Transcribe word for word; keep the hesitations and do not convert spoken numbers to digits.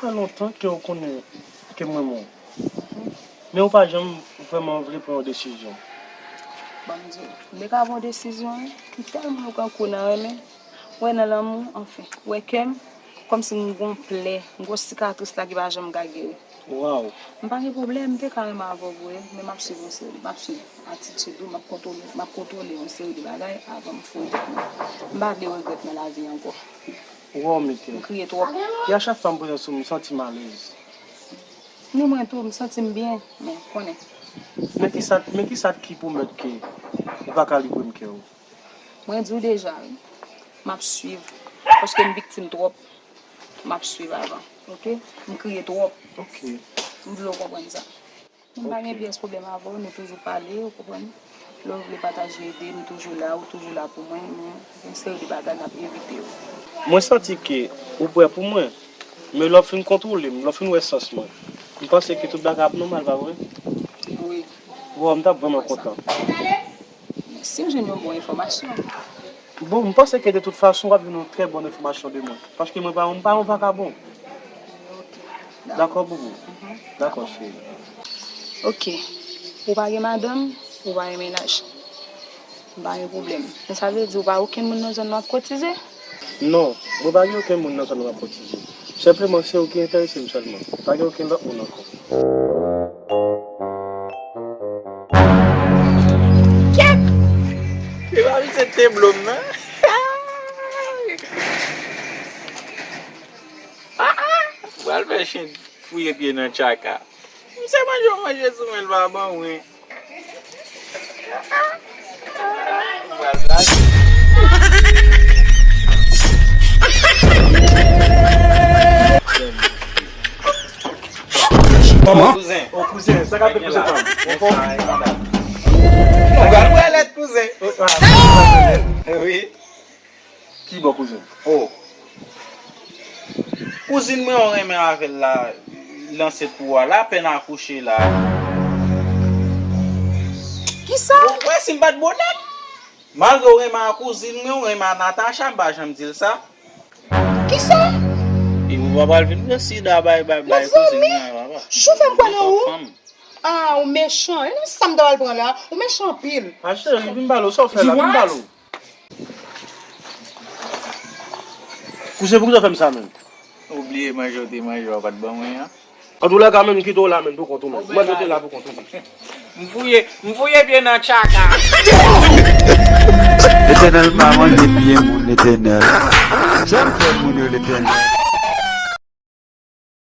Fè lontan ke w konnen ke m renmen w. Men ou pa janm vrèman vle pran yon desizyon. Ban m di w, m te ka pran yon desizyon wi. M tèlman pran kou nan renmen. Wè nan lanmou, anfen. Wè kè m, kòmsi m gon plè, m gon sikatris la ki pa janm ka geri. Waw. M pa gen pwoblèm, m te ka renmen avè w vre, men m ap swiv yon seri, m ap swiv atitid ou, m ap kontwole, m ap kontwole yon seri de bagay avan m foure tèt mwen. M pa vle regrèt nan lavi ankò. Waw, Mete. M kriye twòp. E a chak fwa m prezans ou, m santi m alèz. Ni mwen tou, m santi m byen, men konnen. Men kisa, men kisa ki pwomèt ke ou pa ka livre m kè w? Mwen di w deja wi. M ap swiv. Paske m viktim twòp. M ap swiv avan. Oke? M kriye twòp. Oke. M vle w konprann sa. M pa gen pyès pwoblèm avè w, nou toujou pale, ou konprann? Lè w vle pataje ide, nou toujou la, ou toujou la pou mwen, men gen seri de bagay n ap evite yo. Mwen santi ke ou prè pou mwen, men lè w fin kontwole m, lè w fin wè sans mwen, m panse ke tout bagay ap nòmal, pa vre? Wi. Waw, m t ap vrèman kontan. Men si m jwenn yon bon enfòmasyon. Bon, m panse ke de tout fason, w ap jwenn yon trè bòn enfòmasyon de mwen. Paske mwen pa, m pa yon vakabon. Dakò, boubou? Dakò, cheri. Oke. Ou pa gen madanm, ou pa gen mennaj. M pa gen pwoblèm. Men sa vle di ou pa okenn moun nan zòn nan w ap kotize? Non, mwen pa gen okenn moun nan zòn nan m ap kotize. Senpleman, se ou ki enterese m sèlman. Pa gen okenn lòt moun ankò. Kèt! Se pa misye te blo m nan? Ah, ah! Pral fè chen fouye pye nan tchaka. M se manje w manje sou men l pa ban mwen. Pral lage. Kouzen. O kouzen, sa k ap fèt kouzen pa m? Ou pral pran lèt kouzen. Wi. Ki bò kouzen? Oh. Kouzin mwen ou renmen avè l la, l ansent pou ou a, l apèn akouche la. Kisa? Ou kwè si m pa t bonèt? Malgre ou renmen ak kouzin mwen, ou renmen ak Natacha, m pa janm di l sa. Kisa? E ou pa pral vin pran sida bay, bay, bay kouzin mwen an, papa. Mezanmi, chofè m pran nan ou? Ah, ou mechan. E nan sa m ta pral pran la? Ou mechan anpil. Ah, cheri, vin pale w, sa w fè la? Vin pale w. Kouzen, poukisa w fè m sa menm? Ou bliye manje w te manje w pa t ban mwen an? An tou lè ka, menm m kite w la menm pou kont ou menm. Mwen, mete la pou kont ou. M fouye, m fouye pye nan tchaka. Letènèl pa manje pye moun, Letènèl. Janm fè moun yo, Letènèl.